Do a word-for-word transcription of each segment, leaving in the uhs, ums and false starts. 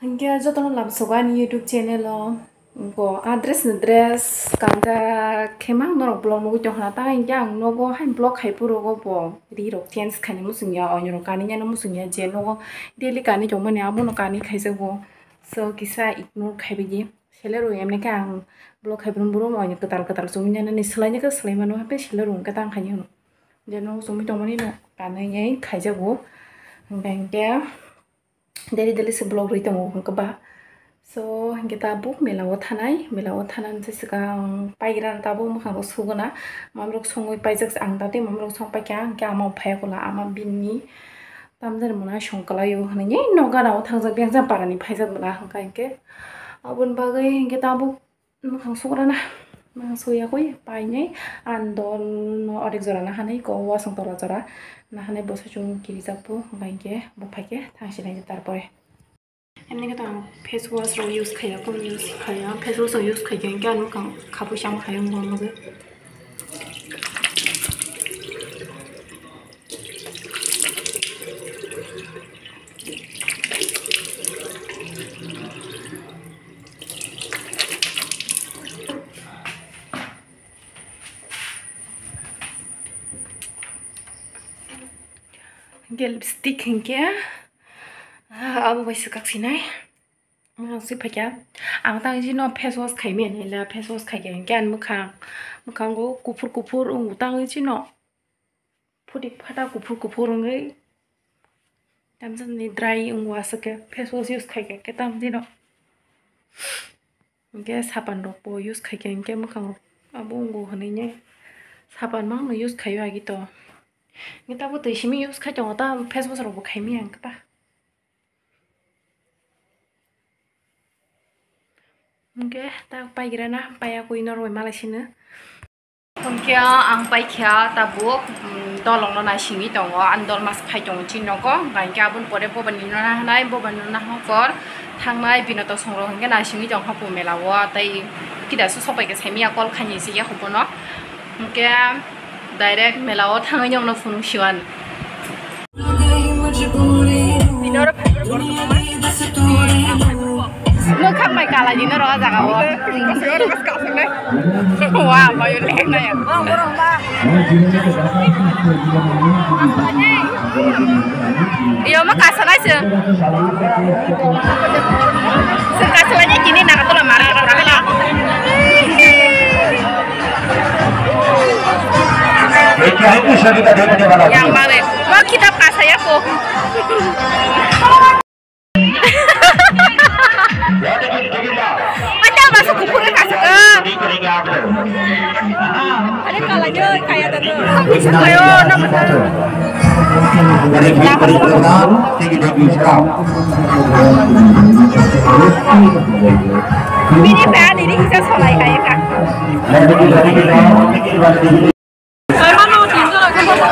Hinkhe jotono lamsogo ani YouTube channel o. Bo a dress ni dress kanjak khe ma norok vlog nugwi tongkha na, ta hinkhe ang nogo hai vlog khai phuru go bo ri rok change khaina muchung ya, oinw rok kanwi nano muchung ya, je nogo daily kanwi tongmani abono kanwi khaijago. So kisa ignore khaibaidi. Selero emne khe ang vlog khai phuru boro oinw kwtal kwtal chumui nani swlaina khe swlai mano, haphai selero hwnkhe tang khaini hwno. Je nogo chumui tongmani no kanwi khaijago. Hinkhe daily daily se vlog rwi tongo hwnkhe ba. So hinkhe tabuk mela o thanai, mela o thanani se swkang paigra tabuk mwkhang rok suguna, mamrok songwi paijak, ang tabuk mamrok song paikha, hinkhe ama phaiya kola, ama bini tamjani mwnai song kwlaio hwnwi nok gana o thangjak, biyang jang parani phaijak mwnai hwnkha hinkhe aboni bagwi hinkhe tabuk. Mwkhang sugrana, mwkhang suyakwi painai, ang dol no orek jora nahanai, ko wasong tora jora nahanai, bwsai chwng kirijak bo, hwnka hinkhe bo phaikhe thangsinai tarpore. Emni khe to ang face wash rok use khaiya, kom use khaiya, face wash rok use khaikhe hinkhe ang mwkhang khapui sama khaio, wngwi. Hinkhe lipstick hinkhe, ah, abo bai swkak sinai. Ang si phaikha. Ang tang chino face wash khaimani la, face wash khaikha hinkhe ani mwkhang, mwkhango kuphur kuphur wngo tang chino. Phutik phata kuphur kuphur wngwi tamjani dry wngo aswk khe face wash use khaikha khe tamjino. Hinkhe sapan rokbo use khaikha hinkhe mwkhang rok abo wngo hwnwi sapan mangno use khaio agi to. Hinkhe tabuk twi simi use khai tongo ta face wash rokbo khaimani ang khe ta. Hinkhe ta paigrana paiya kwi norok bai malai sino. Hinkhe ang paikha tabuk, mm, dolongno naisingwi tongo, ang dol mas phai tongo chini nogo, hinkhe aboni pore bobani no nahanai, bobani no nahokor thangnai binoto songrok hinkhe naisingwi tongkha po mela o, tei kida se sopai khe saimanya call khaini se yakubuno, hinkhe direct mela o thangwi nokno phunuk siwan. Nwkhak bai kala di norok o jaga o. Wa, mayo lek na ya. Iyo ma kasa lai se. Se kasa lai ni kini na ka tola mara ka tola. Yang mare. Wa kitab kasa ya ko. Ada masuk kupur kasih ke. Ada kalau jauh kayak tu. Ayo, nama tu. Ini bahan ini bisa solai kayak kan.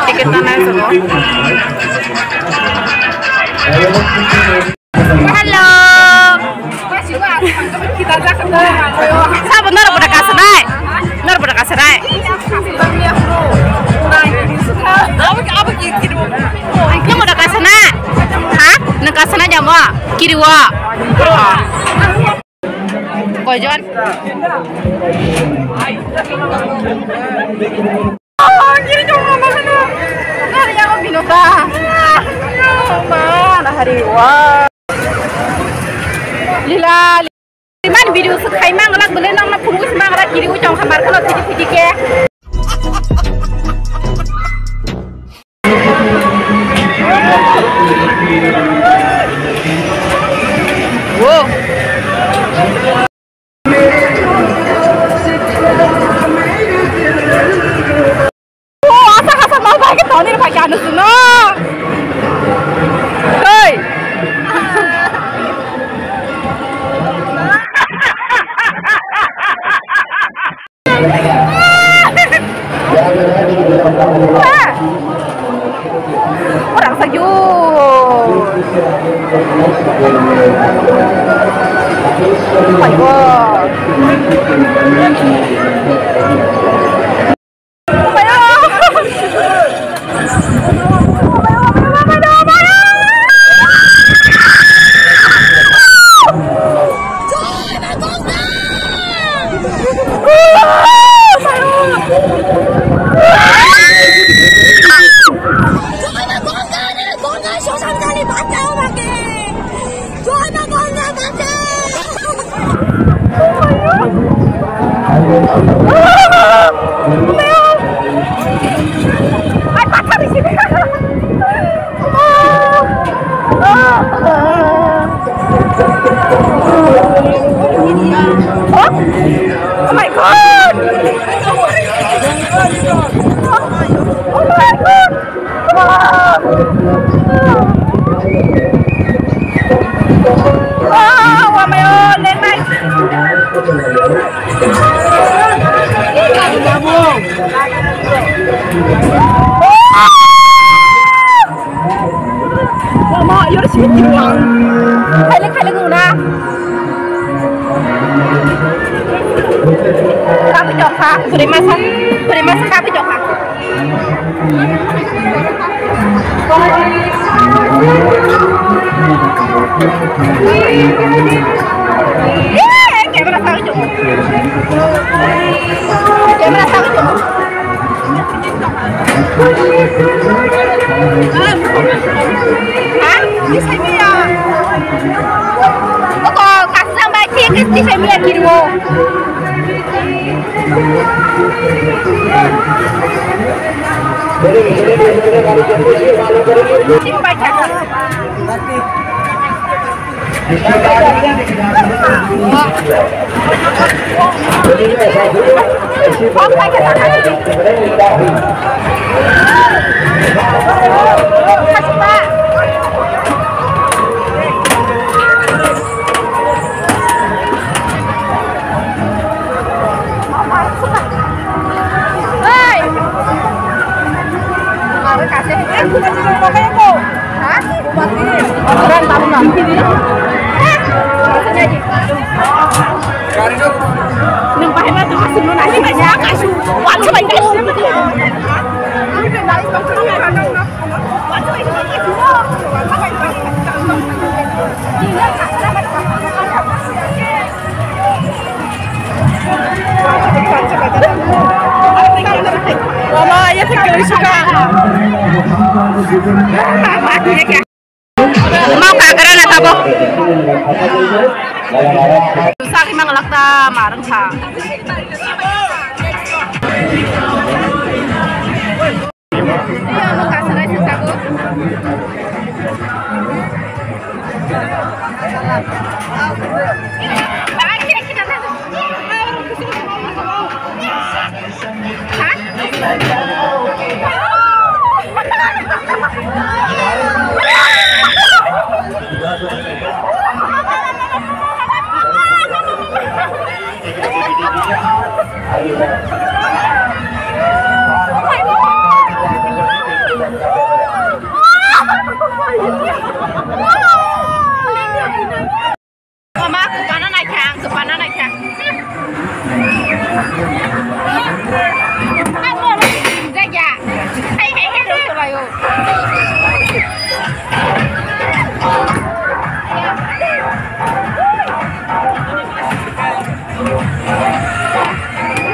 Ticket na nai sabo. Hello. Sabo norok boda kasanai. Norok boda kasanai. Nwng boda kasana? Ha? Nwng kasana jamo? Kiriwo. Koijon? Oh, kiri jong mama kana. Nari yang binoka. Ma, nahari wa. Lila, lila. Man video se khai mang la, bele nang na phungu se mang la, kiri u jong khamar khalo, thidi thidi ke. O, asa kasa mau bai ke toni bai ke anu suno. Hei. Orang sayu. Oh my God. Oh my God! Oh my God! Wow! Wow, wamayo, lenai. Mama, you're sweet, you are. Khaile, khaile, guna. Kapi jokha, buri masa, buri masa kapi jokha. Mama, ya te kiri suka. Mau kagra na tabo. Sari mang lakta marang sa. Mama, kwpana naikha, ang kwpana naikha. Ang no jaga. Hai, hai, hai, rw khlaio.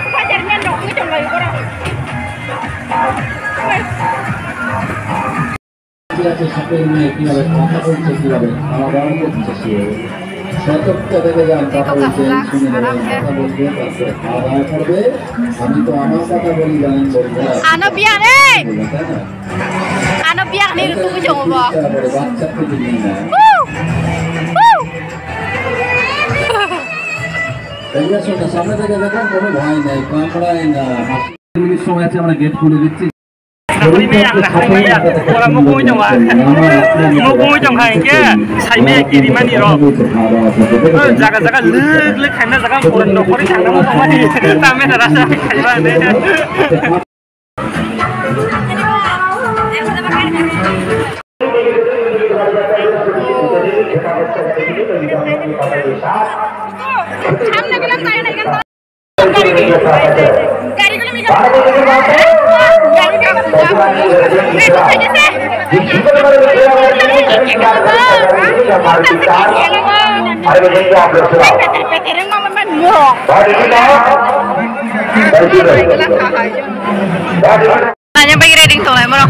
Spiderman rok wngwi tonglaio borok. ঠিক আছে, সাপের মেয়ে কিভাবে কথা বলছে, কিভাবে খাওয়া দাওয়া করছে সে। সতর্ক থেকে যান, কথা বলছেন, শুনে নেবেন, কথা বলবে, তারপরে খাওয়া দাওয়া করবে। আমি তো আমার কথা বলি, জানেন, বলবো না। Ano biang, eh! বলবো, তাই না? Ano biang ni rutu ko jong bo. তারপরে বাচ্চা খুঁজে নিয়ে নেয়। Woo! Woo! এগুলো শোনো, সামনে থেকে দেখেন, কোনো ভয় নেই, কামড়ায় না। মিনিট সময় আছে, আমরা গেট খুলে দিচ্ছি। Sakori me ang nakhai maya, ora mukungwi tongkha. Mukungwi tongkha hinkhe saimaya kirimani rok. Jaga jaga lwk lwk khaina jaga pura nokhorwi thangna mukungmani. Tamena rasa khaima hwnwi. Tanya pai ready tonglai moro.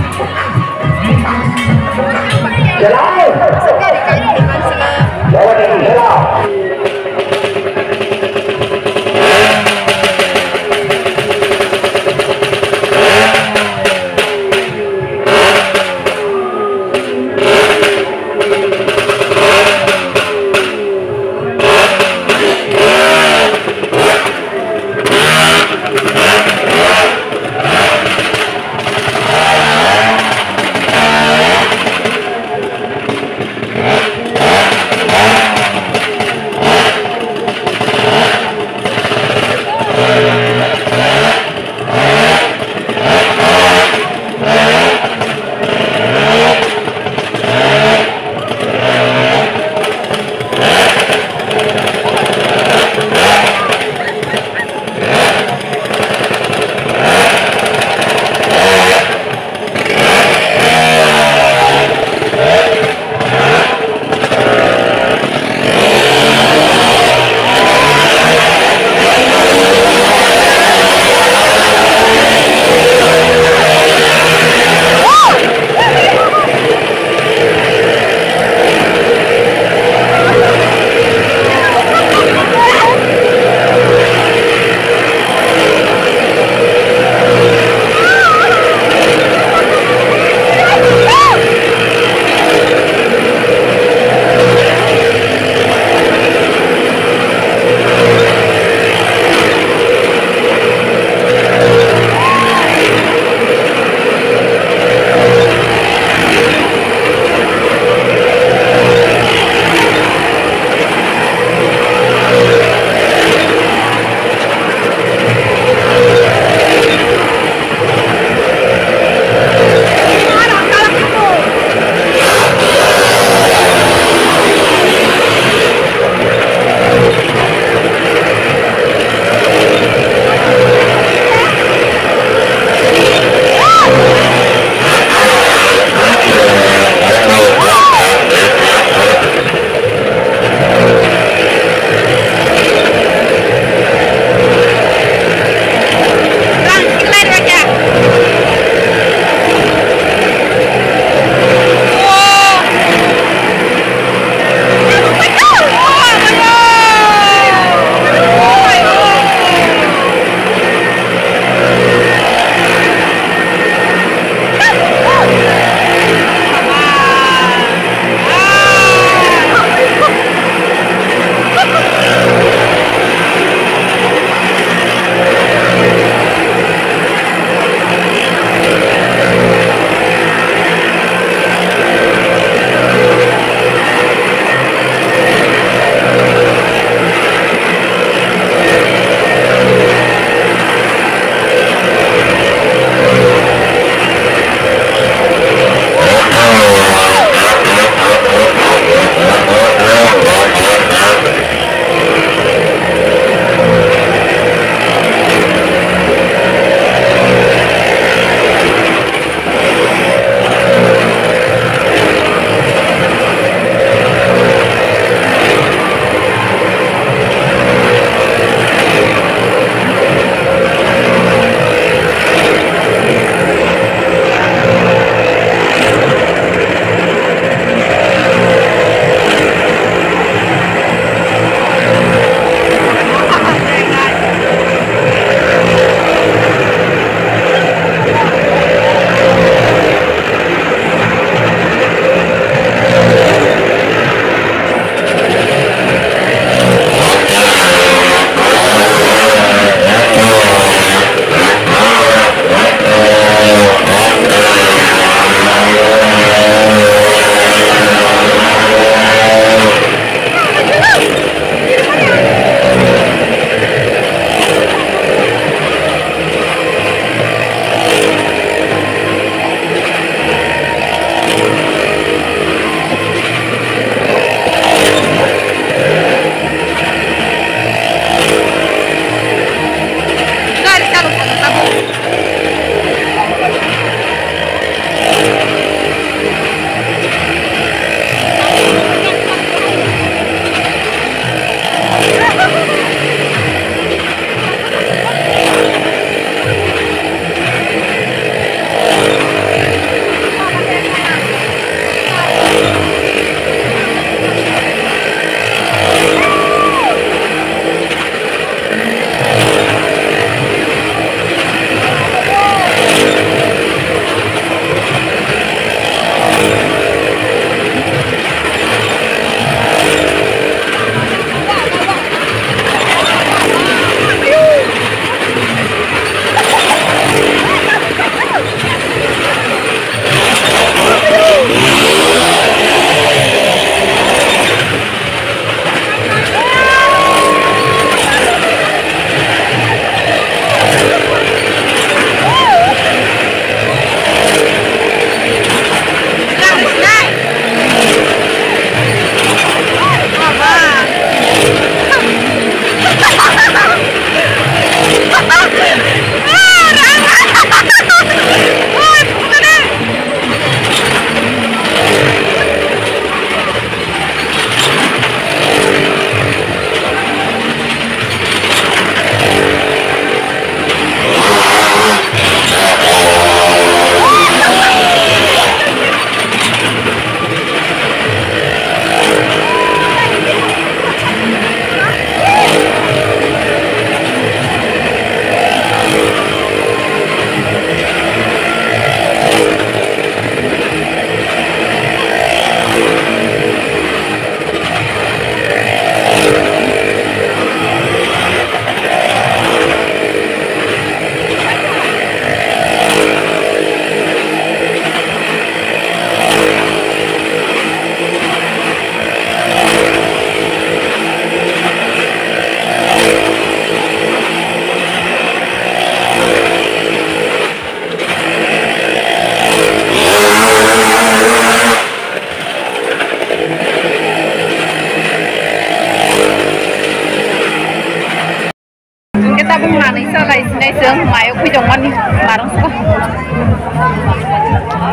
Chwng mayo khwi tongmani marwng suka.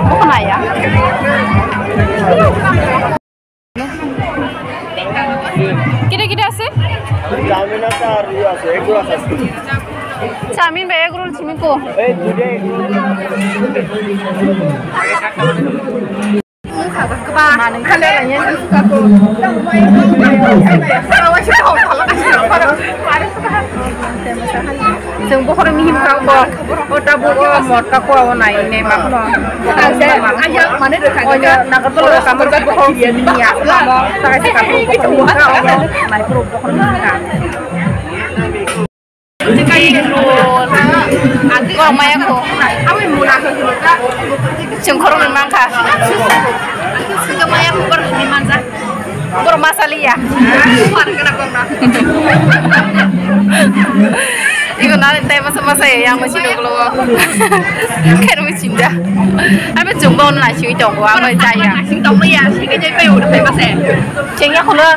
Bokona ya. Kida kida ase? Chowmin ase ar iye ase, egg roll ase. Chowmin bai egg roll simi ko. Ei, dui ta egg roll. Chwng bokhorok mihim ka bo, o tabuk o mot ka kua o nai ne mak no. Oya nagartolo kamar ka bokhorok mihim ya, tamo takai se kapur bokhorok mihim ka o nai puro bokhorok mihim ka. Korok maya ko. Chwng khoroknwi mankha. Borok masa liya. Iko nani tai masa masa ya, yang masih dulu. Khair mui chinda. Abi chwng bo nai singwi tongo, abo jaya. Sing tongmaya, sing khe jai pai ur pai masa. Chengya kholo.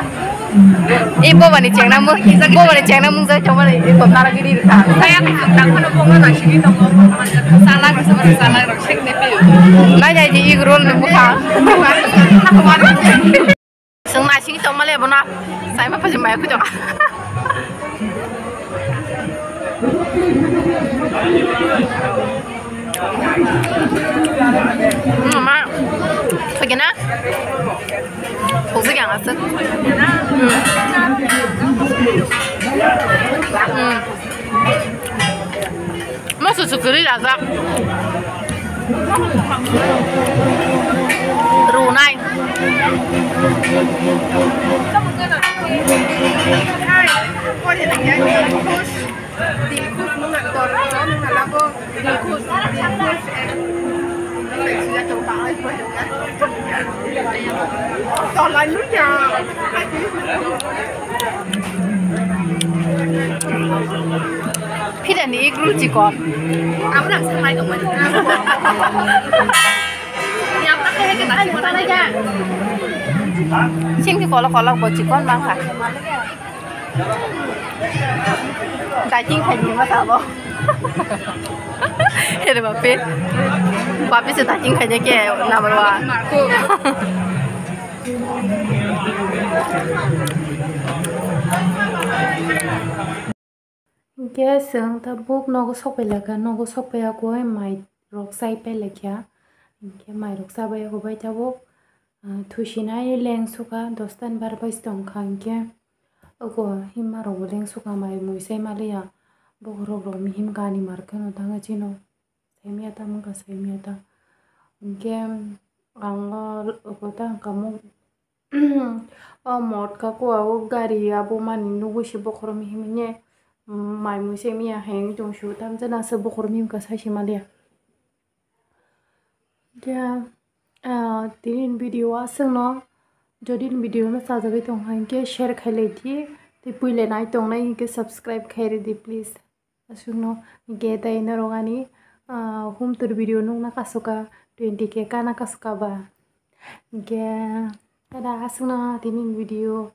E bobani chengna mung, bobani chengna mung jai chongmani e bobna lagi ri kha. Kaya kha, ta khano bongno na sigi tongo. Salak, salak, salak, rok sing ne pe. Nai jai ji igro ni bukha. Sing na sigi tongmale bona. Sai ma pasi mai kujo. Mama, kagina. Hojik yang aswk. Hmm. Hmm. Moso sukuri rajak. Runai. Phirani igru chikon. Singki kolok kolok bo chikon bangkha. Dating khaini ma sabo. Here bape. Bape se dating khaini ke number one. Hinkhe chwng tabuk nogo sokpai laikha, nogo sokpai ya koi mai rok chai pai laikha. Hinkhe mai rok chabai ya koi bai tabuk, ah, thusinai leng sukha, dosta ni bar bai se tongkha hinkhe. Ogo himma rok bo leng sukha mai mui sai maliya. Bokhorok rok mihim gani mar kheno tangwi chino. Saimya ta wngkha saimya ta. Hinkhe ang o ogo ta wngkha muk o mot ka kua o gari abo mani nugui se bokhorok mihim hinkhe mai mui saimya hai wngtong su tamjana se bokhorok mihim ka sai se maliya. Hinkhe. Ah, tini ni video o aswkno, jodi ni video no chajagwi tongkha hinkhe share khai lai di, tei puila nai tongnai hinkhe subscribe khai rw di please. Aswkno hinkhe tei norok ani, ah, hum tour video nukna kasu kha twenty K kana kasu kha ba. Hinkhe tada aswkno tini ni video.